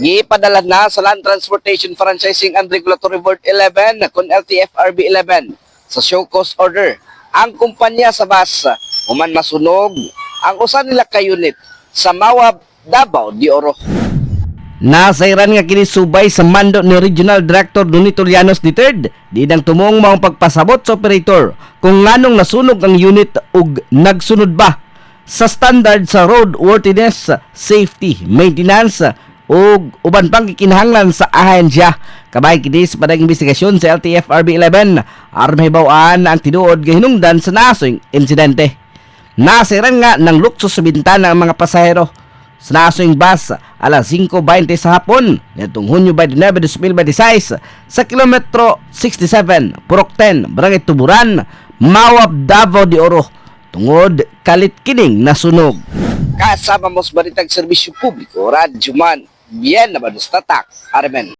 Gipadala na sa Land Transportation Franchising and Regulatory Board 11 kon LTFRB 11 sa show cause order ang kumpanya sa bus human masunog ang usa nila ka unit sa Mawab, Davao de Oro. Nasayran nga kini subay sa mando ni Regional Director Nonito Llanos III dinang tumong maong pagpasabot sa operator kung nganong nasunog ang unit ug nagsunod ba sa standard sa road worthiness, safety, maintenance ug uban pang gikinahanglan sa ahensya. Kabay kini sa padayong investigasyon sa LTFRB 11 aron mahibaw-an ang tinuod nga hinungdan sa naasoy insidente. Nasayran nga ng lukso sa bintana ang mga pasahero sa naasoy bus alas 5:20 sa hapon nitong Hunyo 29, 2026 sa kilometro 67, Purok 10, Barangay Tuburan, Mawab, Davao de Oro tungod kalit kining nasunog. Kasama mo sa Balitang Serbisyo Publiko, Radyo Man, bien naman tatak, Armen.